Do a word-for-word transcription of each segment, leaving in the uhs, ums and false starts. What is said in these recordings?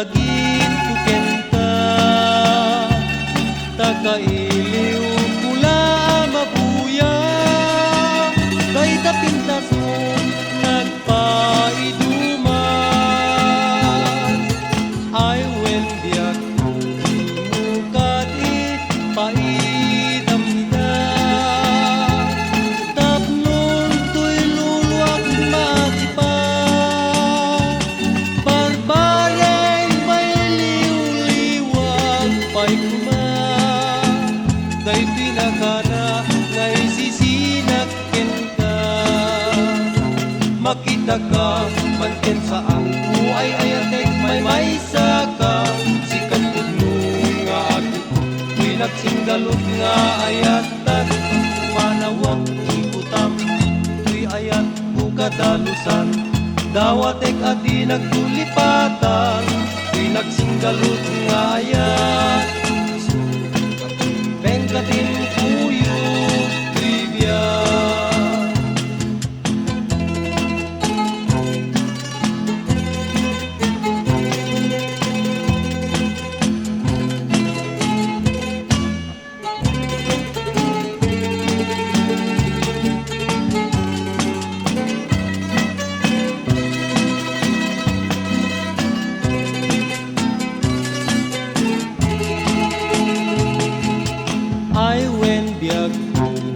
Agin ko kenka, ta kailiwko la a mabuya, dayta pintaso nagpaiduman. Ay wen biag, dimo kat ipaidam ida, tapno toy luluak matipa. Barbareng mailiwliwag pay koma, daytoy nakana nga isisinak kenka. Makitaka man ken saanko ay-ayatek, maymaysaka, sikat pudno nga agi, toy nagsinggalut nga ayat, tapno manawag ikutam, toy ayat ko kadalusan, dawatek a di nagtulipatan, toy nagsinggalut nga ayat. Isu, pengkatim kuyog, Trivia. Ay wen biag,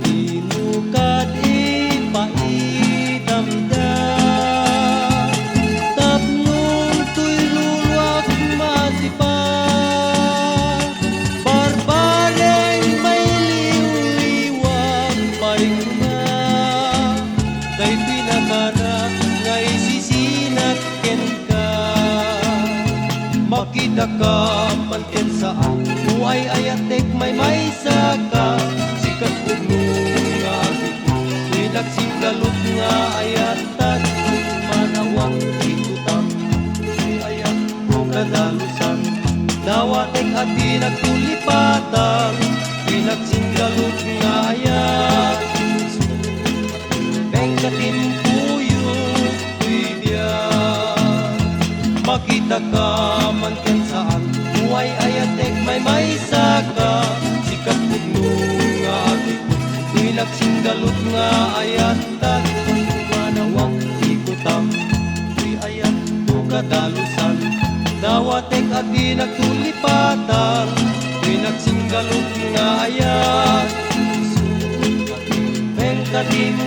dimo kat ipaidam ida, tapno toy luluak matipa. Barbareng mailiwliwag pay koma, daytoy nakana nga isisinak kenka. Makitaka man ken saanko ay-ayatek, maymaysaka, sikat pudno nga agi, toy nagsinggalut nga ayat, tapno manawag ikutam, toy ayat ko kadalusan, dawatek a di nagtulipatan, toy nagsinggalut nga ayat. Isu, pengkatim kuyog, Trivia. Makitaka man ken saanko ay-ayatek, maymaysaka, sikat pudno nga agi, toy nagsinggalut nga ayat, tapno manawag ikutam, toy ayat ko kadalusan, dawatek a di nagtulipatan, toy nagsinggalut nga ayat. Isu, pengkatim